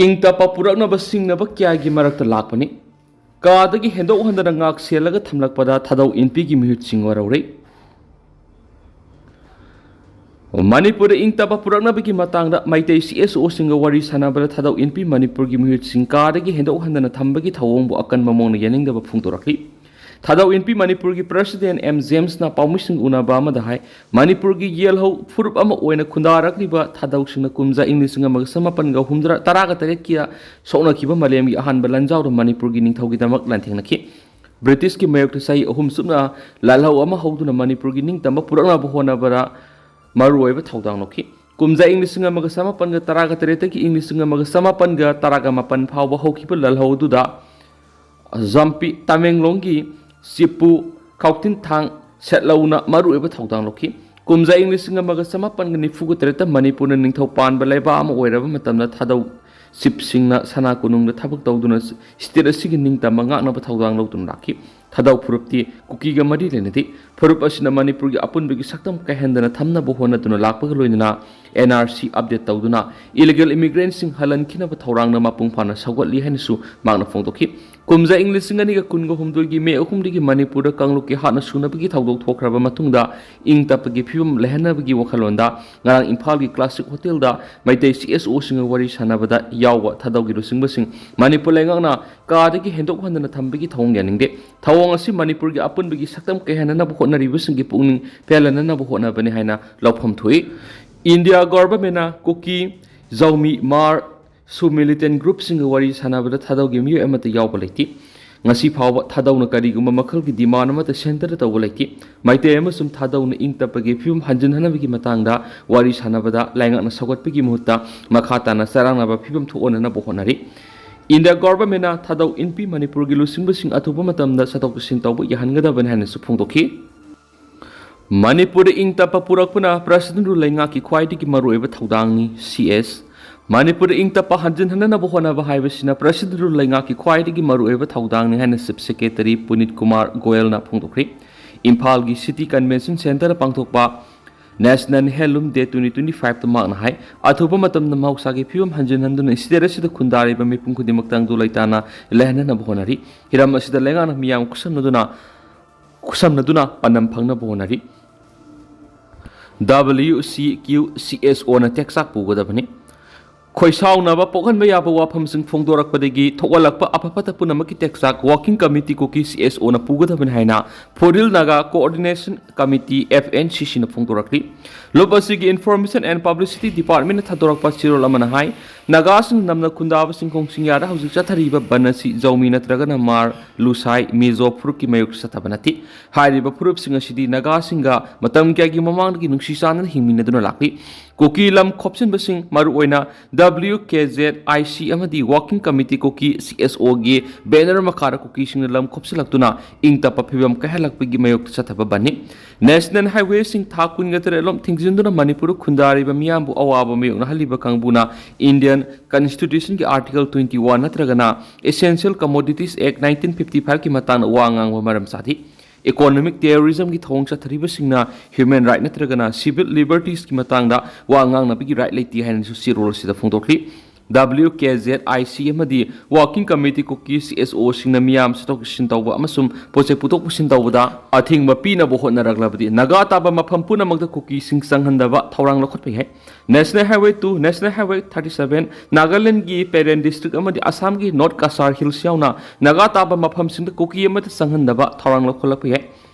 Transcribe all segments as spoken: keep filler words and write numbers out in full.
ꯏꯪ ꯇꯞꯄ ꯄꯨꯔꯛꯅꯕ ꯁꯤꯡꯅꯕ ꯀꯌꯥꯒꯤ ꯃꯔꯛꯇ ꯂꯥꯛꯄꯅꯤ꯫ ꯀꯥꯗꯒꯤ ꯍꯦꯟꯗꯣꯛ ꯍꯟꯗꯅ ꯉꯥꯛ ꯁꯦꯜꯂꯒ ꯊꯝꯂꯛꯄꯗ ꯊꯥꯗꯧ ꯏꯟꯄꯤꯒꯤ ꯃꯤꯍꯨꯠꯁꯤꯡ ꯋꯥꯔꯧꯔꯦ꯫ ꯃꯅꯤꯄꯨꯔꯗ ꯏꯪ ꯇꯞꯄ ꯄꯨꯔꯛꯅꯕꯒꯤ ꯃꯇꯥꯡꯗ ꯃꯩꯇꯩ ꯁꯤ ꯑꯦꯁ ꯑꯣꯁꯤꯡꯒ ꯋꯥꯔꯤ ꯁꯥꯟꯅꯕꯗ ꯊꯥꯗꯧ ꯏꯟꯄꯤ ꯃꯅꯤꯄꯨꯔꯒꯤ ꯃꯤꯍꯨꯠꯁꯤꯡ ꯀꯥꯗꯒꯤ ꯍꯦꯟꯗꯣꯛ ꯍꯟꯗꯅ ꯊꯝꯕꯒꯤ ꯊꯧꯑꯣꯡꯕꯨ ꯑꯀꯟꯕ ꯃꯑꯣꯡꯗ ꯌꯥꯅꯤꯡꯗꯕ ꯐꯣꯡꯗꯣꯔꯛꯂꯤ꯫ ꯊꯥꯗꯧ ꯏꯟꯄꯤ ꯃꯅꯤꯄꯨꯔꯒꯤ ꯄ꯭ꯔꯁꯤꯗꯦꯟ ꯑꯦꯝ ꯖꯦꯝꯁꯅ ꯄꯥꯎꯃꯤꯁꯤꯡ ꯎꯅꯕ ꯑꯃꯗ ꯍꯥꯏ, ꯃꯅꯤꯄꯨꯔꯒꯤ ꯌꯦꯜꯍꯧ ꯐꯨꯔꯨꯞ ꯑꯃ ꯑꯣꯏꯅ ꯈꯨꯟꯗꯥꯔꯛꯂꯤꯕ ꯊꯥꯗꯧꯁꯤꯡꯅ ꯀꯨꯝꯖꯥ ꯏꯪ ꯂꯤꯁꯤꯡ ꯑꯃꯒ ꯆꯃꯥꯄꯟꯒ ꯍꯨꯝꯗ꯭ꯔꯥ ꯇꯔꯥꯒ ꯇꯔꯦꯠꯀꯤ ꯁꯣꯛꯅꯈꯤꯕ ꯃꯥꯂꯦꯝꯒꯤ ꯑꯍꯥꯟꯕ ꯂꯥꯟꯖꯥꯎꯗ ꯃꯅꯤꯄꯨꯔꯒꯤ ꯅꯤꯡꯊꯧꯒꯤꯗꯃꯛ ꯂꯥꯟꯊꯦꯡꯅꯈꯤ꯫ ꯕ꯭ꯔꯤꯇꯤꯁꯀꯤ ꯃꯥꯌꯣꯛꯇ ꯆꯍꯤ ꯑꯍꯨꯝ ꯆꯨꯞꯅ ꯂꯥꯜꯍꯧ ꯑꯃ ꯍꯧꯗꯨꯅ ꯃꯅꯤꯄꯨꯔꯒꯤ ꯅꯤꯡꯇꯝꯕ ꯄꯨꯔꯛꯅꯕ ꯍꯣꯠꯅꯕꯗ ꯃꯔꯨꯑꯣꯏꯕ ꯊꯧꯗꯥꯡ ꯂꯧꯈꯤ꯫ ꯀꯨꯝꯖꯥ ꯏꯪ ꯂꯤꯁꯤꯡ ꯑꯃꯒ ꯆꯃꯥꯄꯟꯒ ꯇꯔꯥꯒ ꯇꯔꯦꯠꯇꯒꯤ ꯏꯪ ꯂꯤꯁꯤꯡ ꯑꯃꯒ ꯆꯃꯥꯄꯟꯒ ꯇꯔꯥꯒ ꯃꯥꯄꯟ ꯐꯥꯎꯕ ꯍꯧꯈꯤꯕ ꯂꯥꯜꯍꯧ ꯑꯗꯨꯗ ꯖꯥꯝꯄꯤ, ꯇꯃꯦꯡꯂꯣꯡꯒꯤ ꯆꯤꯞꯄꯨ, ꯀꯥꯎꯊꯤꯟꯊꯥꯡ ꯁꯦꯠꯂꯧꯅ ꯃꯔꯨꯑꯣꯏꯕ ꯊꯧꯗꯥꯡ ꯂꯧꯈꯤ꯫ ꯀꯨꯝꯖꯥ ꯏꯪ ꯂꯤꯁꯤꯡ ꯑꯃꯒ ꯆꯃꯥꯄꯟꯒ ꯅꯤꯐꯨꯒ ꯇꯔꯦꯠꯇ ꯃꯅꯤꯄꯨꯔꯅ ꯅꯤꯡꯊꯧ ꯄꯥꯟꯕ ꯂꯩꯕꯥꯛ ꯑꯃ ꯑꯣꯏꯔꯕ ꯃꯇꯝꯗ ꯊꯥꯗꯧ ꯆꯤꯞꯁꯤꯡꯅ ꯁꯅꯥ ꯀꯣꯅꯨꯡꯗ ꯊꯕꯛ ꯇꯧꯗꯨꯅ ꯁ꯭ꯇꯦꯠ ꯑꯁꯤꯒꯤ ꯅꯤꯡꯇꯝꯕ ꯉꯥꯛꯅꯕ ꯊꯧꯗꯥꯡ ꯂꯧꯗꯨꯅ ꯂꯥꯛꯈꯤ꯫ ꯊꯥꯗꯧ ꯐꯨꯔꯨꯞꯇꯤ ꯀꯨꯀꯤꯒ ꯃꯔꯤ ꯂꯩꯅꯗꯦ꯫ ꯐꯨꯔꯨꯞ ꯑꯁꯤꯅ ꯃꯅꯤꯄꯨꯔꯒꯤ ꯑꯄꯨꯟꯕꯒꯤ ꯁꯛꯇꯝ ꯀꯥꯏꯍꯟꯗꯅ ꯊꯝꯅꯕ ꯍꯣꯠꯅꯗꯨꯅ ꯂꯥꯛꯄꯒ ꯂꯣꯏꯅꯅ ꯑꯦꯟ ꯑꯥꯔ ꯁꯤ ꯑꯞꯗꯦꯠ ꯇꯧꯗꯨꯅ ꯏꯂꯤꯒꯦꯜ ꯏꯃꯤꯒ꯭ꯔꯦꯟꯠꯁꯤꯡ ꯍꯜꯍꯟꯈꯤꯅꯕ ꯊꯧꯔꯥꯡꯅ ꯃꯄꯨꯡ ꯐꯥꯅ ꯁꯧꯒꯠꯂꯤ ꯍꯥꯏꯅꯁꯨ ꯃꯍꯥꯛꯅ ꯐꯣꯡꯗꯣꯛꯈꯤ꯫ ꯀꯨꯝꯖꯥ ꯏꯪ ꯂꯤꯁꯤꯡ ꯑꯅꯤꯒ ꯀꯨꯟꯒ ꯍꯨꯝꯗꯣꯏꯒꯤ ꯃꯦ ꯑꯍꯨꯝꯗꯒꯤ ꯃꯅꯤꯄꯨꯔꯗ ꯀꯥꯡꯂꯨꯞꯀꯤ ꯍꯥꯠꯅ ꯁꯨꯅꯕꯒꯤ ꯊꯧꯗꯣꯛ ꯊꯣꯛꯈ꯭ꯔꯕ ꯃꯇꯨꯡꯗ ꯏꯪ ꯇꯞꯄꯒꯤ ꯐꯤꯕꯝ ꯂꯩꯍꯟꯅꯕꯒꯤ ꯋꯥꯈꯜꯂꯣꯟꯗ ꯉꯔꯥꯡ ꯏꯝꯐꯥꯜꯒꯤ ꯀ꯭ꯂꯥꯁꯤꯛ ꯍꯣꯇꯦꯜꯗ ꯃꯩꯇꯩ ꯁꯤ ꯑꯦꯁ ꯑꯣꯁꯤꯡꯒ ꯋꯥꯔꯤ ꯁꯥꯟꯅꯕꯗ ꯌꯥꯎꯕ ꯊꯥꯗꯧꯒꯤ ꯂꯨꯆꯤꯡꯕꯁꯤꯡ ꯃꯅꯤꯄꯨꯔ ꯂꯩꯉꯥꯛꯅ ꯀꯥꯗꯒꯤ ꯍꯦꯟꯗꯣꯛ ꯍꯟꯗꯅ ꯊꯝꯕꯒꯤ ꯊꯧꯑꯣꯡ ꯌꯥꯅꯤꯡꯗꯦ꯫ ꯊꯧꯑꯣꯡ ꯑꯁꯤ ꯃꯅꯤꯄꯨꯔꯒꯤ ꯑꯄꯨꯟꯕꯒꯤ ꯁꯛꯇꯝ ꯀꯥꯏꯍꯟꯅꯅꯕ ꯍꯣꯠꯅꯔꯤꯕꯁꯤꯡꯒꯤ ꯄꯨꯛꯅꯤꯡ ꯄꯦꯜꯍꯟꯅꯅꯕ ꯍꯣꯠꯅꯕꯅꯤ ꯍꯥꯏꯅ ꯂꯧꯐꯝ ꯊꯣꯛꯏ꯫ ꯏꯟꯗꯤꯌꯥ ꯒꯣꯚꯔꯟꯃꯦꯟꯠꯅ ꯀꯨꯀꯤ, ꯖꯧꯃꯤ, ꯃꯥꯔ, ꯁꯨ ꯃꯤꯂꯤꯇꯦꯟꯠ ꯒ꯭ꯔꯨꯞꯁꯤꯡꯒ ꯋꯥꯔꯤ ꯁꯥꯟꯅꯕꯗ ꯊꯥꯗꯧꯒꯤ ꯃꯤꯑꯣꯏ ꯑꯃꯠꯇ ꯌꯥꯎꯕ ꯂꯩꯇꯦ꯫ ꯉꯁꯤ ꯐꯥꯎꯕ ꯊꯥꯗꯧꯅ ꯀꯔꯤꯒꯨꯝꯕ ꯃꯈꯜꯒꯤ ꯗꯤꯃꯥꯟ ꯑꯃꯠꯇ ꯁꯦꯟꯇꯔꯗ ꯇꯧꯕ ꯂꯩꯇꯦ꯫ ꯃꯩꯇꯩ ꯑꯃꯁꯨꯡ ꯊꯥꯗꯧꯅ ꯏꯪ ꯇꯞꯄꯒꯤ ꯐꯤꯕꯝ ꯍꯟꯖꯤꯟꯍꯟꯅꯕꯒꯤ ꯃꯇꯥꯡꯗ ꯋꯥꯔꯤ ꯁꯥꯟꯅꯕꯗ ꯂꯩꯉꯥꯛꯅ ꯁꯧꯒꯠꯄꯒꯤ ꯃꯍꯨꯠꯇ ꯃꯈꯥ ꯇꯥꯅ ꯆꯔꯥꯡꯅꯕ ꯐꯤꯕꯝ ꯊꯣꯛꯍꯟꯅꯅꯕ ꯍꯣꯠꯅꯔꯤ꯫ ꯏꯟꯗꯤꯌꯥ ꯒꯣꯚꯔꯟꯃꯦꯟꯠꯅ ꯊꯥꯗꯧ ꯏꯟꯄꯤ ꯃꯅꯤꯄꯨꯔꯒꯤ ꯂꯨꯆꯤꯡꯕꯁꯤꯡ ꯑꯊꯨꯕ ꯃꯇꯝꯗ ꯆꯠꯊꯣꯛ ꯆꯠꯁꯤꯟ ꯇꯧꯕ ꯌꯥꯍꯟꯒꯗꯕꯅꯤ ꯍꯥꯏꯅꯁꯨ ꯐꯣꯡꯗꯣꯛꯈꯤ꯫ ꯃꯅꯤꯄꯨꯔꯗ ꯏꯪ ꯇꯞꯄ ꯄꯨꯔꯛꯄꯅ ꯄ꯭ꯔꯁꯤꯗꯦꯟꯠ ꯔꯨꯜ ꯂꯩꯉꯥꯛꯀꯤ ꯈ꯭ꯋꯥꯏꯗꯒꯤ ꯃꯔꯨꯑꯣꯏꯕ ꯊꯧꯗꯥꯡꯅꯤ, ꯁꯤ ꯑꯦꯁ꯫ ꯃꯅꯤꯄꯨꯔꯗ ꯏꯪ ꯇꯞꯄ ꯍꯟꯖꯤꯟꯍꯟꯅꯅꯕ ꯍꯣꯠꯅꯕ ꯍꯥꯏꯕꯁꯤꯅ ꯄ꯭ꯔꯁꯤꯗꯦꯟꯠ ꯔꯨꯜ ꯂꯩꯉꯥꯛꯀꯤ ꯈ꯭ꯋꯥꯏꯗꯒꯤ ꯃꯔꯨꯑꯣꯏꯕ ꯊꯧꯗꯥꯡꯅꯤ ꯍꯥꯏꯅ ꯆꯤꯐ ꯁꯦꯀ꯭ꯔꯦꯇꯔꯤ ꯄꯨꯅꯤꯠ ꯀꯨꯃꯥꯔ ꯒꯣꯌꯜꯅ ꯐꯣꯡꯗꯣꯛꯈ꯭ꯔꯦ꯫ ꯏꯝꯐꯥꯜꯒꯤ ꯁꯤꯇꯤ ꯀꯟꯚꯦꯟꯁꯟ ꯁꯦꯟꯇꯔꯗ ꯄꯥꯡꯊꯣꯛꯄ National Handloom Day twenty twenty-five ꯇ ꯃꯍꯥꯛꯅ ꯍꯥꯏ, ꯑꯊꯨꯕ ꯃꯇꯝꯗ ꯃꯍꯧꯁꯥꯒꯤ ꯐꯤꯕꯝ ꯍꯟꯖꯤꯟꯍꯟꯗꯨꯅ state ꯑꯁꯤꯗ ꯈꯨꯟꯗꯥꯔꯤꯕ ꯃꯤꯄꯨꯝ ꯈꯨꯗꯤꯡꯃꯛ ꯇꯪꯗꯨ ꯂꯩꯇꯥꯅ ꯂꯩꯍꯟꯅꯅꯕ ꯍꯣꯠꯅꯔꯤ꯫ ꯍꯤꯔꯝ ꯑꯁꯤꯗ ꯂꯩꯉꯥꯛꯅ ꯃꯤꯌꯥꯝ ꯈꯨꯠꯁꯝꯅꯗꯨꯅ, ꯈꯨꯠꯁꯝꯅꯗꯨꯅ ꯄꯥꯟꯗꯝ ꯐꯪꯅꯕ ꯍꯣꯠꯅꯔꯤ꯫ W C Q C S O ꯅ ꯇꯦꯛꯆꯥꯛ ꯄꯨꯒꯗꯕꯅꯤ꯫ ꯈꯣꯏꯁꯥꯎꯅꯕ ꯄꯣꯛꯍꯟꯕ ꯌꯥꯕ ꯋꯥꯐꯝꯁꯤꯡ ꯐꯣꯡꯗꯣꯔꯛꯄꯗꯒꯤ ꯊꯣꯛꯍꯜꯂꯛꯄ ꯑꯐ ꯐꯠꯇ ꯄꯨꯝꯅꯃꯛꯀꯤ ꯇꯦꯛꯆꯥꯛ Working Committee ꯀꯨꯀꯤ C S O ꯅ ꯄꯨꯒꯗꯕꯅꯤ ꯍꯥꯏꯅ ꯐꯨꯔꯤꯜ Naga Coordination Committee, F N C C ꯅ ꯐꯣꯡꯗꯣꯔꯛꯂꯤ꯫ ꯂꯨꯞ ꯑꯁꯤꯒꯤ Information and Publicity Department ꯅ ꯊꯥꯗꯣꯔꯛꯄ ꯆꯦꯔꯣꯜ ꯑꯃꯅ ꯍꯥꯏ, ꯅꯥꯒꯥꯁꯤꯡꯅ ꯅꯝꯅ ꯈꯨꯟꯗꯥꯕꯁꯤꯡ ꯈꯣꯡꯁꯤꯡꯌꯥꯗ ꯍꯧꯖꯤꯛ ꯆꯠꯊꯔꯤꯕ ꯕꯟ ꯑꯁꯤ ꯖꯧꯃꯤ ꯅꯠꯇ꯭ꯔꯒꯅ ꯃꯥꯔ, ꯂꯨꯁꯥꯏ, ꯃꯤꯖꯣ ꯐꯨꯔꯨꯞꯀꯤ ꯃꯥꯌꯣꯛꯇ ꯆꯠꯊꯕ ꯅꯠꯇꯦ꯫ ꯍꯥꯏꯔꯤꯕ ꯐꯨꯔꯨꯞꯁꯤꯡ ꯑꯁꯤꯗꯤ ꯅꯥꯒꯥꯁꯤꯡꯒ ꯃꯇꯝ ꯀꯌꯥꯒꯤ ꯃꯃꯥꯡꯗꯒꯤ ꯅꯨꯡꯁꯤ ꯆꯥꯟꯅꯅ ꯍꯤꯡꯃꯤꯟꯅꯗꯨꯅ ꯂꯥꯛꯂꯤ꯫ ꯀꯨꯀꯤ ꯂꯝ ꯈꯣꯞꯆꯤꯟꯕꯁꯤꯡ, ꯃꯔꯨꯑꯣꯏꯅ W K Z I C ꯑꯃꯗꯤ Working Committee ꯀꯨꯀꯤ C S O ꯒꯤ banner ꯃꯈꯥꯗ ꯀꯨꯀꯤꯁꯤꯡꯅ ꯂꯝ ꯈꯣꯞꯆꯤꯜꯂꯛꯇꯨꯅ ꯏꯪ ꯇꯞꯄ ꯐꯤꯕꯝ ꯀꯥꯏꯍꯜꯂꯛꯄꯒꯤ ꯃꯥꯌꯣꯛꯇ ꯆꯠꯊꯕ ꯕꯟꯅꯤ꯫ National Highway ꯁꯤꯡ ꯊꯥ ꯀꯨꯟꯒ ꯇꯔꯦꯠ ꯂꯣꯝ ꯊꯤꯡꯖꯤꯟꯗꯨꯅ ꯃꯅꯤꯄꯨꯔꯗ ꯈꯨꯟꯗꯥꯔꯤꯕ ꯃꯤꯌꯥꯝꯕꯨ ꯑꯋꯥꯕ ꯃꯥꯌꯣꯛꯅꯍꯜꯂꯤꯕ ꯀꯥꯡꯕꯨꯅ Indian Constitution ꯒꯤ Article twenty one ꯅꯠꯇ꯭ꯔꯒꯅ Essential Commodities Act nineteen fifty five ꯀꯤ ꯃꯇꯥꯡꯗ ꯋꯥ ꯉꯥꯡꯕ ꯃꯔꯝ ꯆꯥꯗꯦ꯫ Economic terrorism ꯒꯤ ꯊꯧꯑꯣꯡ ꯆꯠꯊꯔꯤꯕꯁꯤꯡꯅ human right ꯅꯠꯇ꯭ꯔꯒꯅ civil liberties ꯀꯤ ꯃꯇꯥꯡꯗ ꯋꯥ ꯉꯥꯡꯅꯕꯒꯤ right ꯂꯩꯇꯦ ꯍꯥꯏꯅꯁꯨ ꯆꯦꯔꯣꯜ ꯑꯁꯤꯗ ꯐꯣꯡꯗꯣꯛꯂꯤ꯫ W K Z I C ꯑꯃꯗꯤ Working Committee ꯀꯨꯀꯤ C S O ꯁꯤꯡꯅ ꯃꯤꯌꯥꯝ ꯆꯠꯊꯣꯛ ꯆꯠꯁꯤꯟ ꯇꯧꯕ ꯑꯃꯁꯨꯡ ꯄꯣꯠ ꯆꯩ ꯄꯨꯊꯣꯛ ꯄꯨꯁꯤꯟ ꯇꯧꯕꯗ ꯑꯊꯤꯡꯕ ꯄꯤꯅꯕ ꯍꯣꯠꯅꯔꯛꯂꯕꯗꯤ ꯅꯥꯒꯥ ꯇꯥꯕ ꯃꯐꯝ ꯄꯨꯝꯅꯃꯛꯇ ꯀꯨꯀꯤꯁꯤꯡ ꯆꯪꯍꯟꯗꯕ ꯊꯧꯔꯥꯡ ꯂꯧꯈꯠꯄ ꯌꯥꯏ꯫ National Highway two, National Highway thirty seven, ꯅꯥꯒꯥꯂꯦꯟꯗꯒꯤ ꯄꯦꯔꯦꯟ district ꯑꯃꯗꯤ ꯑꯁꯥꯝꯒꯤ North Cachar Hills ꯌꯥꯎꯅ ꯅꯥꯒꯥ ꯇꯥꯕ ꯃꯐꯝꯁꯤꯡꯗ ꯀꯨꯀꯤ ꯑꯃꯠꯇ ꯆꯪꯍꯟꯗꯕ ꯊꯧꯔꯥꯡ ꯂꯧꯈꯠꯂꯛꯄ ꯌꯥꯏ꯫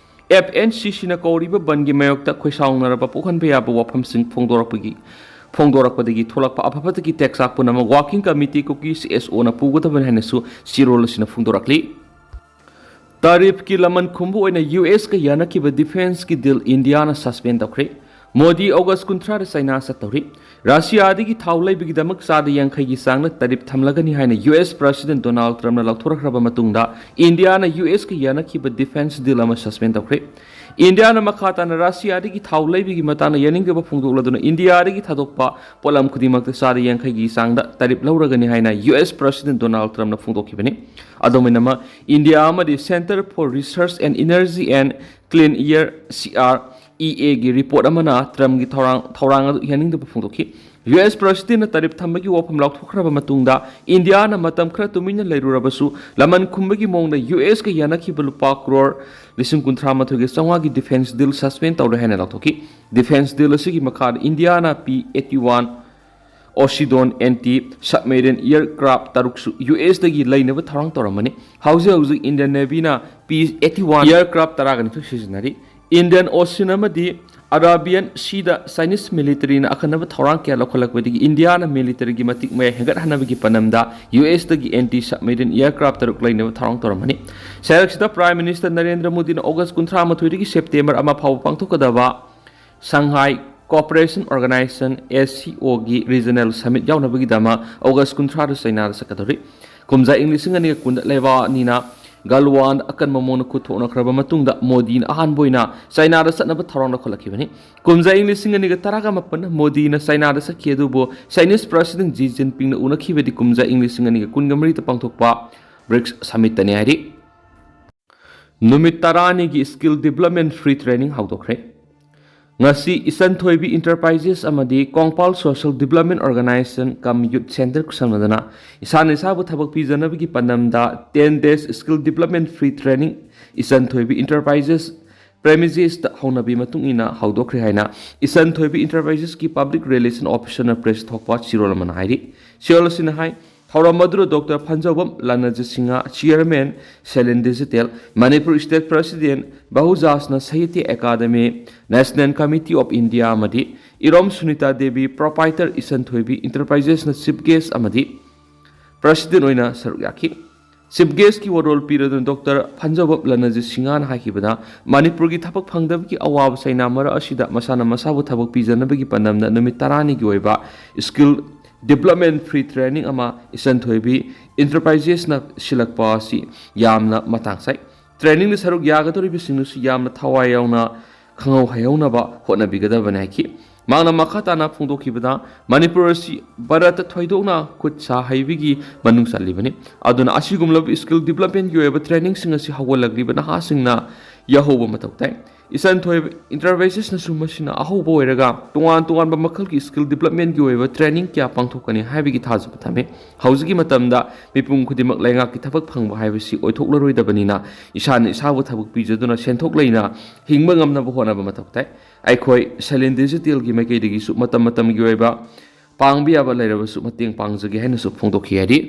F N C C ꯅ ꯀꯧꯔꯤꯕ ꯕꯟꯒꯤ ꯃꯥꯌꯣꯛꯇ ꯈꯣꯏꯁꯥꯎꯅꯔꯕ ꯄꯣꯛꯍꯟꯕ ꯌꯥꯕ ꯋꯥꯐꯝꯁꯤꯡ ꯐꯣꯡꯗꯣꯔꯛꯄꯒꯤ, ꯐꯣꯡꯗꯣꯔꯛꯄꯗꯒꯤ ꯊꯣꯛꯂꯛꯄ ꯑꯐ ꯐꯠꯇꯒꯤ ꯇꯦꯛꯆꯥꯛ ꯄꯨꯝꯅꯃꯛ Working Committee ꯀꯨꯀꯤ C S O ꯅ ꯄꯨꯒꯗꯕꯅꯤ ꯍꯥꯏꯅꯁꯨ ꯆꯦꯔꯣꯜ ꯑꯁꯤꯅ ꯐꯣꯡꯗꯣꯔꯛꯂꯤ꯫ ꯇꯥꯔꯤꯐꯀꯤ ꯂꯃꯟ ꯈꯨꯝꯕ ꯑꯣꯏꯅ U S ꯀ ꯌꯥꯅꯈꯤꯕ defence ꯀꯤ deal ꯏꯟꯗꯤꯌꯥꯅ suspend ꯇꯧꯈ꯭ꯔꯦ꯫ ꯃꯣꯗꯤ ꯑꯣꯒꯁ ꯀꯨꯟꯊ꯭ꯔꯥꯗ ꯆꯥꯏꯅꯥ ꯆꯠꯇꯧꯔꯤ꯫ ꯔꯁꯤꯌꯥꯗꯒꯤ ꯊꯥꯎ ꯂꯩꯕꯒꯤꯗꯃꯛ ꯆꯥꯗ ꯌꯥꯡꯈꯩꯒꯤ ꯆꯥꯡꯗ ꯇꯥꯔꯤꯐ ꯊꯝꯂꯒꯅꯤ ꯍꯥꯏꯅ U S President Donald Trump ꯅ ꯂꯥꯎꯊꯣꯔꯛꯈ꯭ꯔꯕ ꯃꯇꯨꯡꯗ ꯏꯟꯗꯤꯌꯥꯅ U S ꯀ ꯌꯥꯅꯈꯤꯕ defence deal ꯑꯃ suspend ꯇꯧꯈ꯭ꯔꯦ꯫ ꯏꯟꯗꯤꯌꯥꯅ ꯃꯈꯥ ꯇꯥꯅ ꯔꯁꯤꯌꯥꯗꯒꯤ ꯊꯥꯎ ꯂꯩꯕꯒꯤ ꯃꯇꯥꯡꯗ ꯌꯥꯅꯤꯡꯗꯕ ꯐꯣꯡꯗꯣꯛꯂꯗꯨꯅ ꯏꯟꯗꯤꯌꯥꯗꯒꯤ ꯊꯥꯗꯣꯛꯄ ꯄꯣꯠꯂꯝ ꯈꯨꯗꯤꯡꯃꯛꯇ ꯆꯥꯗ ꯌꯥꯡꯈꯩꯒꯤ ꯆꯥꯡꯗ ꯇꯥꯔꯤꯐ ꯂꯧꯔꯒꯅꯤ ꯍꯥꯏꯅ U S President Donald Trump ꯅ ꯐꯣꯡꯗꯣꯛꯈꯤꯕꯅꯤ꯫ ꯑꯗꯨꯝ ꯑꯣꯏꯅꯃꯛ, ꯏꯟꯗꯤꯌꯥ ꯑꯃꯗꯤ Center for Research and Energy and Clean Air, C R E ꯑꯦꯒꯤ ꯔꯤꯄꯣꯔꯠ ꯑꯃꯅ ꯇ꯭ꯔꯝꯞꯀꯤ ꯊꯧꯔꯥꯡ ꯊꯧꯔꯥꯡ ꯑꯗꯨ ꯌꯥꯅꯤꯡꯗꯕ ꯐꯣꯡꯗꯣꯛꯈꯤ꯫ ꯌꯨ ꯑꯦꯁ ꯄ꯭ꯔꯁꯤꯗꯦꯟꯠꯅ ꯇꯥꯔꯤꯐ ꯊꯝꯕꯒꯤ ꯋꯥꯐꯝ ꯂꯥꯎꯊꯣꯛꯈ꯭ꯔꯕ ꯃꯇꯨꯡꯗ ꯏꯟꯗꯤꯌꯥꯅ ꯃꯇꯝ ꯈꯔ ꯇꯨꯃꯤꯟꯅ ꯂꯩꯔꯨꯔꯕꯁꯨ, ꯂꯃꯟ ꯈꯨꯝꯕꯒꯤ ꯃꯑꯣꯡꯗ ꯌꯨ ꯑꯦꯁꯀ ꯌꯥꯅꯈꯤꯕ ꯂꯨꯄꯥ ꯀ꯭ꯔꯣꯔ ꯂꯤꯁꯤꯡ ꯀꯨꯟꯊ꯭ꯔꯥ ꯃꯥꯊꯣꯏꯒꯤ ꯆꯥꯝꯃꯉꯥꯒꯤ ꯗꯤꯐꯦꯟꯁ ꯗꯤꯜ ꯁꯁꯄꯦꯟ ꯇꯧꯔꯦ ꯍꯥꯏꯅ ꯂꯥꯎꯊꯣꯛꯈꯤ꯫ ꯗꯤꯐꯦꯟꯁ ꯗꯤꯜ ꯑꯁꯤꯒꯤ ꯃꯈꯥꯗ ꯏꯟꯗꯤꯌꯥꯅ P eighty one Poseidon anti submarine aircraft ꯇꯔꯨꯛꯁꯨ ꯌꯨ ꯑꯦꯁꯇꯒꯤ ꯂꯩꯅꯕ ꯊꯧꯔꯥꯡ ꯇꯧꯔꯝꯕꯅꯤ꯫ ꯍꯧꯖꯤꯛ ꯍꯧꯖꯤꯛ ꯏꯟꯗꯤꯌꯟ ꯅꯦꯚꯤꯅ ꯄꯤ ꯑꯩꯠꯇꯤ ꯋꯥꯟ ꯑꯦꯌꯔꯀ꯭ꯔꯥꯐ ꯇꯔꯥꯒ ꯅꯤꯊꯣꯏ ꯁꯤꯖꯤꯟꯅꯔꯤ꯫ ꯏꯟꯗꯤꯌꯟ ꯑꯣꯁꯤꯟ ꯑꯃꯗꯤ ꯑꯔꯥꯕꯤꯌꯟ ꯁꯤꯗ ꯆꯥꯏꯅꯤꯁ ꯃꯤꯂꯤꯇꯔꯤꯅ ꯑꯈꯟꯅꯕ ꯊꯧꯔꯥꯡ ꯀꯌꯥ ꯂꯧꯈꯠꯂꯛꯄꯗꯒꯤ ꯏꯟꯗꯤꯌꯥꯅ ꯃꯤꯂꯤꯇꯔꯤꯒꯤ ꯃꯇꯤꯛ ꯃꯌꯥꯏ ꯍꯦꯟꯒꯠꯍꯟꯅꯕꯒꯤ ꯄꯥꯟꯗꯝꯗ ꯌꯨ ꯑꯦꯁꯇꯒꯤ ꯑꯦꯟꯇꯤ ꯁꯕꯃꯦꯔꯤꯟ ꯑꯦꯌꯔꯀ꯭ꯔꯥꯐ ꯇꯔꯨꯛ ꯂꯩꯅꯕ ꯊꯧꯔꯥꯡ ꯇꯧꯔꯝꯕꯅꯤ꯫ ꯁꯔꯛꯁꯤꯗ ꯄ꯭ꯔꯥꯏꯝ ꯃꯤꯅꯤꯁꯇꯔ ꯅꯔꯦꯟꯗ꯭ꯔ ꯃꯣꯗꯤꯅ ꯑꯣꯒꯁ ꯀꯨꯟꯊ꯭ꯔꯥ ꯃꯥꯊꯣꯏꯗꯒꯤ ꯁꯦꯞꯇꯦꯝꯕꯔ ꯑꯃ ꯐꯥꯎꯕ ꯄꯥꯡꯊꯣꯛꯀꯗꯕ Shanghai cooperation organisation, S C ꯑꯣꯒꯤ ꯔꯤꯖꯅꯦꯜ ꯁꯃꯤꯠ ꯌꯥꯎꯅꯕꯒꯤꯗꯃꯛ ꯑꯣꯒꯁ ꯀꯨꯟꯊ꯭ꯔꯥꯗ ꯆꯩꯅꯥꯗ ꯆꯠꯀꯗꯧꯔꯤ꯫ ꯀꯨꯝꯖꯥ ꯏꯪ ꯂꯤꯁꯤꯡ ꯑꯅꯤꯒ ꯀꯨꯟꯗ ꯂꯩꯕꯥꯛ ꯑꯅꯤꯅ ꯒꯜꯋꯥꯟꯗ ꯑꯀꯟꯕ ꯃꯑꯣꯡꯗ ꯈꯨꯠ ꯊꯣꯛꯅꯈ꯭ꯔꯕ ꯃꯇꯨꯡꯗ ꯃꯣꯗꯤꯅ ꯑꯍꯥꯟꯕ ꯑꯣꯏꯅ ꯆꯩꯅꯥꯗ ꯆꯠꯅꯕ ꯊꯧꯔꯥꯡ ꯂꯧꯈꯠꯂꯛꯈꯤꯕꯅꯤ꯫ ꯀꯨꯝꯖꯥ ꯏꯪ ꯂꯤꯁꯤꯡ ꯑꯅꯤꯒ ꯇꯔꯥꯒ ꯃꯥꯄꯟꯗ ꯃꯣꯗꯤꯅ ꯆꯩꯅꯥꯗ ꯆꯠꯈꯤ, ꯑꯗꯨꯕꯨ ꯆꯥꯏꯅꯤꯁ ꯄ꯭ꯔꯁꯤꯗꯦꯟꯠ ꯖꯤ ꯖꯤꯟꯄꯤꯡꯅ ꯎꯅꯈꯤꯕꯗꯤ ꯀꯨꯝꯖꯥ ꯏꯪ ꯂꯤꯁꯤꯡ ꯑꯅꯤꯒ ꯀꯨꯟꯒ ꯃꯔꯤꯗ ꯄꯥꯡꯊꯣꯛꯄ ꯕ꯭ꯔꯤꯛꯁ ꯁꯃꯤꯠꯇꯅꯤ ꯍꯥꯏꯔꯤ꯫ ꯅꯨꯃꯤꯠ ꯇꯔꯥꯅꯤꯒꯤ ꯁ꯭ꯀꯤꯜ ꯗꯤꯕꯂꯞꯃꯦꯟ ꯐ꯭ꯔꯤ ꯇ꯭ꯔꯦꯅꯤꯡ ꯍꯧꯗꯣꯛꯈ꯭ꯔꯦ꯫ ꯉꯁꯤ ꯏꯆꯟ ꯊꯣꯏꯕꯤ ꯏꯟꯇꯔꯄ꯭ꯔꯥꯏꯖꯦꯁ ꯑꯃꯗꯤ Kongpal social development organization cum youth centre ꯈꯨꯠꯁꯝꯅꯗꯨꯅ ꯏꯁꯥꯅ ꯏꯁꯥꯕꯨ ꯊꯕꯛ ꯄꯤꯖꯅꯕꯒꯤ ꯄꯥꯟꯗꯝꯗ ten days skill development free training Ichan Thoibi enterprises ꯄ꯭ꯔꯦꯃꯤꯁꯦꯁꯇ ꯍꯧꯅꯕꯤ ꯃꯇꯨꯡ ꯏꯟꯅ ꯍꯧꯗꯣꯛꯈ꯭ꯔꯦ ꯍꯥꯏꯅ ꯏꯆꯟ ꯊꯣꯏꯕꯤ ꯏꯟꯇꯔꯄ꯭ꯔꯥꯏꯖꯦꯁꯀꯤ ꯄꯕ꯭ꯂꯤꯛ ꯔꯤꯂꯦꯁꯟ ꯑꯣꯐꯤꯁꯔꯅ ꯄ꯭ꯔꯦꯁ ꯊꯣꯛꯄ ꯆꯦꯔꯣꯜ ꯑꯃꯅ ꯍꯥꯏꯔꯤ꯫ ꯆꯦꯔꯣꯜ ꯑꯁꯤꯅ ꯍꯥꯏ, ꯊꯧꯔꯝ ꯑꯗꯨꯗ ꯗꯣꯛꯇꯔ ꯐꯟꯖꯧꯕꯝ ꯂꯥꯅꯖꯤꯠ ꯁꯤꯡꯍ, ꯆꯤꯌꯔꯃꯦꯟ, ꯁꯦꯂꯤꯟ ꯗꯤꯖꯤꯇꯦꯜ, ꯃꯅꯤꯄꯨꯔ ꯁ꯭ꯇꯦꯠ ꯄ꯭ꯔꯁꯤꯗꯦꯟꯠ, ꯕꯍꯨꯖꯥꯁꯅ Sahitya Akademi, national committee of India ꯑꯃꯗꯤ ꯏꯔꯣꯝ ꯁꯨꯅꯤꯇꯥ ꯗꯦꯕꯤ, ꯄ꯭ꯔꯣꯄꯥꯏꯇꯔ ꯏꯆꯟ ꯊꯣꯏꯕꯤ ꯏꯟꯇꯔꯄ꯭ꯔꯥꯏꯖꯦꯁꯅ ꯆꯤꯐ ꯒꯦꯁ꯭ꯠ ꯑꯃꯗꯤ ꯄ꯭ꯔꯁꯤꯗꯦꯟꯠ ꯑꯣꯏꯅ ꯁꯔꯨꯛ ꯌꯥꯈꯤ꯫ ꯆꯤꯐ ꯒꯦꯁ꯭ꯠꯀꯤ ꯋꯥꯔꯣꯜ ꯄꯤꯔꯗꯨꯅ ꯗꯣꯛꯇꯔ ꯐꯟꯖꯧꯕꯝ ꯂꯥꯅꯖꯤꯠ ꯁꯤꯡꯍꯅ ꯍꯥꯏꯈꯤꯕꯗ, ꯃꯅꯤꯄꯨꯔꯒꯤ ꯊꯕꯛ ꯐꯪꯗꯕꯒꯤ ꯑꯋꯥꯕ ꯆꯩꯅꯥ ꯃꯔꯛ ꯑꯁꯤꯗ ꯃꯁꯥꯅ ꯃꯁꯥꯕꯨ ꯊꯕꯛ ꯄꯤꯖꯅꯕꯒꯤ ꯄꯥꯟꯗꯝꯗ ꯅꯨꯃꯤꯠ ꯇꯔꯥꯅꯤꯒꯤ ꯑꯣꯏꯕ ꯁ꯭ꯀꯤꯜ ꯗꯤꯕꯂꯞꯃꯦꯟ ꯐ꯭ꯔꯤ ꯇ꯭ꯔꯦꯅꯤꯡ ꯑꯃ ꯏꯆꯟ ꯊꯣꯏꯕꯤ ꯏꯟꯇꯔꯄ꯭ꯔꯥꯏꯖꯦꯁꯅ ꯁꯤꯜꯂꯛꯄ ꯑꯁꯤ ꯌꯥꯝꯅ ꯃꯇꯥꯡ ꯆꯥꯏ꯫ ꯇ꯭ꯔꯦꯅꯤꯡꯗ ꯁꯔꯨꯛ ꯌꯥꯒꯗꯧꯔꯤꯕꯁꯤꯡꯅꯁꯨ ꯌꯥꯝꯅ ꯊꯋꯥꯏ ꯌꯥꯎꯅ ꯈꯪꯍꯧ ꯍꯩꯍꯧꯅꯕ ꯍꯣꯠꯅꯕꯤꯒꯗꯕꯅꯤ ꯍꯥꯏꯈꯤ꯫ ꯃꯍꯥꯛꯅ ꯃꯈꯥ ꯇꯥꯅ ꯐꯣꯡꯗꯣꯛꯈꯤꯕꯗ, ꯃꯅꯤꯄꯨꯔ ꯑꯁꯤ ꯚꯥꯔꯠꯇ ꯊꯣꯏꯗꯣꯛꯅ ꯈꯨꯠ ꯁꯥ ꯍꯩꯕꯒꯤ ꯃꯅꯨꯡ ꯆꯜꯂꯤꯕꯅꯤ꯫ ꯑꯗꯨꯅ ꯑꯁꯤꯒꯨꯝꯂꯕ ꯁ꯭ꯀꯤꯜ ꯗꯤꯕꯂꯞꯃꯦꯟꯒꯤ ꯑꯣꯏꯕ ꯇ꯭ꯔꯦꯅꯤꯡꯁꯤꯡ ꯑꯁꯤ ꯍꯧꯒꯠꯂꯛꯂꯤꯕ ꯅꯍꯥꯁꯤꯡꯅ ꯌꯥꯍꯧꯕ ꯃꯊꯧ ꯇꯥꯏ꯫ ꯏꯆꯟ ꯊꯣꯏꯕ Enterprisesꯅꯁꯨ ꯃꯁꯤꯅ ꯑꯍꯧꯕ ꯑꯣꯏꯔꯒ ꯇꯣꯉꯥꯟ ꯇꯣꯉꯥꯟꯕ ꯃꯈꯜꯒꯤ skill developmentꯀꯤ ꯑꯣꯏꯕ training ꯀꯌꯥ ꯄꯥꯡꯊꯣꯛꯀꯅꯤ ꯍꯥꯏꯕꯒꯤ ꯊꯥꯖꯕ ꯊꯝꯃꯤ꯫ ꯍꯧꯖꯤꯛꯀꯤ ꯃꯇꯝꯗ ꯃꯤꯄꯨꯝ ꯈꯨꯗꯤꯡꯃꯛ ꯂꯩꯉꯥꯛꯀꯤ ꯊꯕꯛ ꯐꯪꯕ ꯍꯥꯏꯕꯁꯤ ꯑꯣꯏꯊꯣꯛꯂꯔꯣꯏꯗꯕꯅꯤꯅ ꯏꯁꯥꯅ ꯏꯁꯥꯕꯨ ꯊꯕꯛ ꯄꯤꯖꯗꯨꯅ ꯁꯦꯟꯊꯣꯛ ꯂꯩꯅ ꯍꯤꯡꯕ ꯉꯝꯅꯕ ꯍꯣꯠꯅꯕ ꯃꯊꯧ ꯇꯥꯏ꯫ ꯑꯩꯈꯣꯏ Salin Digitalꯒꯤ ꯃꯥꯏꯀꯩꯗꯒꯤꯁꯨ ꯃꯇꯝ ꯃꯇꯝꯒꯤ ꯑꯣꯏꯕ ꯄꯥꯡꯕ ꯌꯥꯕ ꯂꯩꯔꯕꯁꯨ ꯃꯇꯦꯡ ꯄꯥꯡꯖꯒꯦ ꯍꯥꯏꯅꯁꯨ ꯐꯣꯡꯗꯣꯛꯈꯤ ꯍꯥꯏꯔꯤ꯫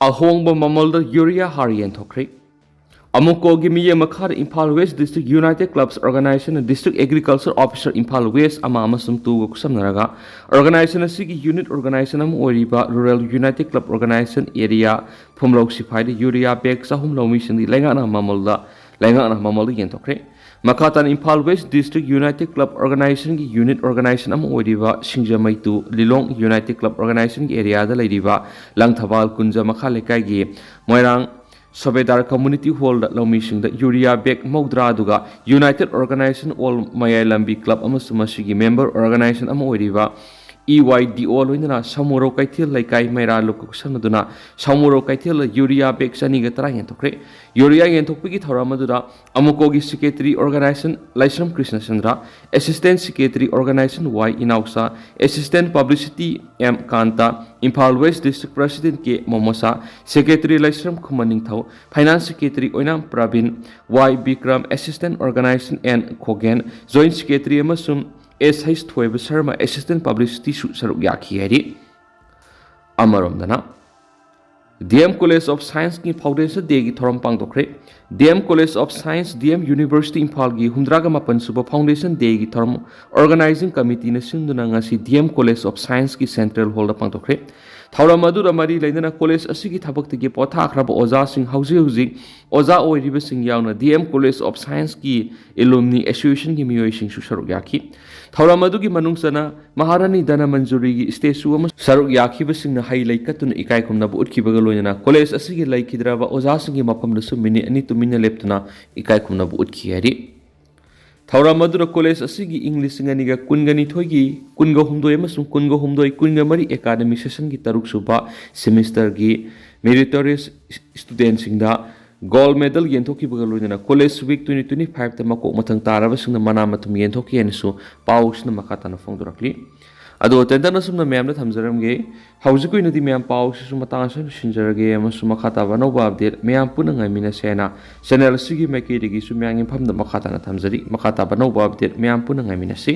ꯑꯍꯣꯡꯕ ꯃꯃꯜꯗ ꯌꯨꯔꯤꯌꯥ ꯍꯥꯔ ꯌꯦꯟꯊꯣꯛꯈ꯭ꯔꯦ꯫ ꯑꯃꯨꯀꯣꯒꯤ ꯃꯤꯠꯌꯦꯡ ꯃꯈꯥꯗ Imphal West District United Clubs Organization District Agriculture Officer Imphal West ꯑꯃ ꯑꯃꯁꯨꯡ ꯇꯨꯒ ꯈꯨꯠꯁꯝꯅꯔꯒ organization ꯑꯁꯤꯒꯤ unit organization ꯑꯃ ꯑꯣꯏꯔꯤꯕ Rural United Club Organization Area Phumlou ꯁꯤꯐꯥꯏꯗ ꯌꯨꯔꯤꯌꯥ bag ꯆꯍꯨꯝ ꯂꯧꯃꯤꯁꯤꯡꯗꯤ ꯂꯩꯉꯥꯛꯅ ꯃꯃꯜꯗ ꯂꯩꯉꯥꯛꯅ ꯃꯃꯜꯗ ꯌꯦꯟꯊꯣꯛꯈ꯭ꯔꯦ꯫ ꯃꯈꯥ ꯇꯥꯅ Imphal West District United Club Organizationꯒꯤ unit organization ꯑꯃ ꯑꯣꯏꯔꯤꯕ ꯁꯤꯡꯖꯃꯩ ꯇꯨ ꯂꯤꯂꯣꯡ United Club Organizationꯒꯤ areaꯗ ꯂꯩꯔꯤꯕ ꯂꯪꯊꯕꯥꯜ ꯀꯨꯟꯖ ꯃꯈꯥ ꯂꯩꯀꯥꯏꯒꯤ ꯃꯣꯏꯔꯥꯡ ꯁꯣꯕꯦꯗꯥꯔ Community Hallꯗ ꯂꯧꯃꯤꯁꯤꯡꯗ ꯌꯨꯔꯤꯌꯥ bag ꯃꯧꯗ꯭ꯔꯥ, ꯑꯗꯨꯒ United Organization All ꯃꯌꯥꯏ ꯂꯝꯕꯤ club ꯑꯃꯁꯨꯡ ꯃꯁꯤꯒꯤ member organization ꯑꯃ ꯑꯣꯏꯔꯤꯕ E Y D O ꯂꯣꯏꯅꯅ ꯁꯃꯨꯔꯧ ꯀꯩꯊꯦꯜ ꯂꯩꯀꯥꯏ ꯃꯩꯔꯥ ꯂꯨꯞꯀ ꯈꯨꯠꯁꯝꯅꯗꯨꯅ ꯁꯃꯨꯔꯧ ꯀꯩꯊꯦꯜꯗ ꯌꯨꯔꯤꯌꯥ bag ꯆꯅꯤꯒ ꯇꯔꯥ ꯌꯦꯟꯊꯣꯛꯈ꯭ꯔꯦ꯫ ꯌꯨꯔꯤꯌꯥ ꯌꯦꯟꯊꯣꯛꯄꯒꯤ ꯊꯧꯔꯝ ꯑꯗꯨꯗ ꯑꯃꯨꯀꯣꯒꯤ secretary organization ꯂꯥꯏꯁ꯭ꯔꯝ ꯀ꯭ꯔꯤꯁꯅꯆꯟꯗ꯭ꯔ, assistant secretary organization Y ꯏꯅꯥꯎꯆꯥ, assistant publicity M ꯀꯥꯟꯇ, Imphal West District President K ꯃꯣꯃꯣꯁꯥ, secretary ꯂꯥꯏꯁ꯭ꯔꯝ ꯈꯨꯃꯟ ꯅꯤꯡꯊꯧ, finance secretary ꯑꯣꯏꯅꯥꯝ Praveen, Y Bikram, assistant organization N ꯈꯣꯒꯦꯟ, joint secretary ꯑꯃꯁꯨꯡ S H ꯊꯣꯏꯕ ꯁꯔꯃ, assistant publicityꯁꯨ ꯁꯔꯨꯛ ꯌꯥꯈꯤ ꯍꯥꯏꯔꯤ꯫ ꯑꯃꯔꯣꯝꯗꯅ, D M College of Scienceꯀꯤ Foundation Dayꯒꯤ ꯊꯧꯔꯝ ꯄꯥꯡꯊꯣꯛꯈ꯭ꯔꯦ꯫ D M College of Science, D M University ꯏꯝꯐꯥꯜꯒꯤ ꯍꯨꯝꯗ꯭ꯔꯥꯒ ꯃꯥꯄꯟ ꯁꯨꯕ Foundation Dayꯒꯤ ꯊꯧꯔꯝ organizing committeeꯅ ꯁꯤꯟꯗꯨꯅ ꯉꯁꯤ D M College of Scienceꯀꯤ Central Hallꯗ ꯄꯥꯡꯊꯣꯛꯈ꯭ꯔꯦ꯫ ꯊꯧꯔꯝ ꯑꯗꯨꯗ ꯃꯔꯤ ꯂꯩꯅꯅ college ꯑꯁꯤꯒꯤ ꯊꯕꯛꯇꯒꯤ ꯄꯣꯊꯥꯈ꯭ꯔꯕ ꯑꯣꯖꯥꯁꯤꯡ, ꯍꯧꯖꯤꯛ ꯍꯧꯖꯤꯛ ꯑꯣꯖꯥ ꯑꯣꯏꯔꯤꯕꯁꯤꯡ ꯌꯥꯎꯅ D M College of Scienceꯀꯤ alumni associationꯒꯤ ꯃꯤꯑꯣꯏꯁꯤꯡꯁꯨ ꯁꯔꯨꯛ ꯌꯥꯈꯤ꯫ ꯊꯧꯔꯝ ꯑꯗꯨꯒꯤ ꯃꯅꯨꯡ ꯆꯟꯅ ꯃꯍꯥꯔꯥꯅꯤ ꯙꯅꯃꯟꯖꯨꯔꯤꯒꯤ statue ꯑꯃ ꯁꯔꯨꯛ ꯌꯥꯈꯤꯕꯁꯤꯡꯅ ꯍꯩ ꯂꯩ ꯀꯠꯇꯨꯅ ꯏꯀꯥꯏ ꯈꯨꯝꯅꯕ ꯎꯠꯈꯤꯕꯒ ꯂꯣꯏꯅꯅ college ꯑꯁꯤꯒꯤ ꯂꯩꯈꯤꯗ꯭ꯔꯕ ꯑꯣꯖꯥꯁꯤꯡꯒꯤ ꯃꯐꯝꯗꯁꯨ minute ꯑꯅꯤ ꯇꯨꯃꯤꯟꯅ ꯂꯦꯞꯇꯨꯅ ꯏꯀꯥꯏ ꯈꯨꯝꯅꯕ ꯎꯠꯈꯤ ꯍꯥꯏꯔꯤ꯫ ꯊꯧꯔꯝ ꯑꯗꯨꯗ college ꯑꯁꯤꯒꯤ ꯏꯪ ꯂꯤꯁꯤꯡ ꯑꯅꯤꯒ ꯀꯨꯟꯒꯅꯤꯊꯣꯏꯒꯤ, ꯀꯨꯟꯒ ꯍꯨꯝꯗꯣꯏ ꯑꯃꯁꯨꯡ ꯀꯨꯟꯒ ꯍꯨꯝꯗꯣꯏ ꯀꯨꯟꯒ ꯃꯔꯤ academic sessionꯒꯤ ꯇꯔꯨꯛ ꯁꯨꯕ semesterꯒꯤ meritorious studentꯁꯤꯡꯗ Gold medal ꯌꯦꯟꯊꯣꯛꯈꯤꯕꯒ ꯂꯣꯏꯅꯅ College Week twenty twenty-five ꯇ ꯃꯀꯣꯛ ꯃꯊꯪ ꯇꯥꯔꯕꯁꯤꯡꯅ ꯃꯅꯥ ꯃꯊꯨꯝ ꯌꯦꯟꯊꯣꯛꯈꯤ ꯍꯥꯏꯅꯁꯨ ꯄꯥꯎꯁꯤꯅ ꯃꯈꯥ ꯇꯥꯅ ꯐꯣꯡꯗꯣꯔꯛꯂꯤ꯫ ꯑꯗꯣ ꯇꯦꯟꯇꯛꯅ ꯑꯁꯨꯝꯅ ꯃꯌꯥꯝꯗ ꯊꯝꯖꯔꯝꯒꯦ꯫ ꯍꯧꯖꯤꯛꯀꯤ ꯑꯣꯏꯅꯗꯤ ꯃꯌꯥꯝ ꯄꯥꯎꯁꯤꯁꯨ ꯃꯇꯥꯡ ꯑꯁꯤꯗ ꯂꯣꯏꯁꯤꯟꯖꯔꯒꯦ ꯑꯃꯁꯨꯡ ꯃꯈꯥ ꯇꯥꯕ ꯑꯅꯧꯕ update ꯃꯌꯥꯝ ꯄꯨꯟꯅ ꯉꯥꯏꯃꯤꯟꯅꯁꯦ ꯍꯥꯏꯅ channel ꯑꯁꯤꯒꯤ ꯃꯥꯏꯀꯩꯗꯒꯤꯁꯨ ꯃꯌꯥꯝꯒꯤ ꯃꯐꯝꯗ ꯃꯈꯥ ꯇꯥꯅ ꯊꯝꯖꯔꯤ꯫ ꯃꯈꯥ ꯇꯥꯕ ꯑꯅꯧꯕ update ꯃꯌꯥꯝ ꯄꯨꯟꯅ ꯉꯥꯏꯃꯤꯟꯅꯁꯤ꯫